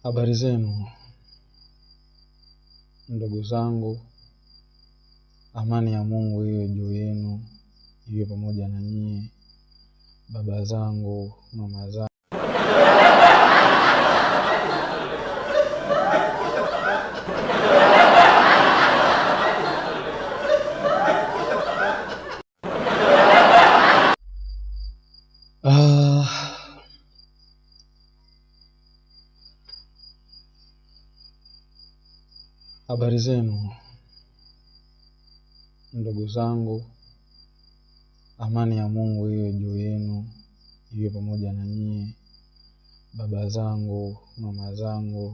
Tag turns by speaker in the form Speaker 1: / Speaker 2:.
Speaker 1: Habari zenu ndugu zangu, amani ya Mungu iwe juu yenu, iwe pamoja na nyie, baba zangu, mama zangu. Habari zenu ndugu zangu, amani ya Mungu iwe juu yenu, iwe pamoja na nyie, baba zangu, mama zangu.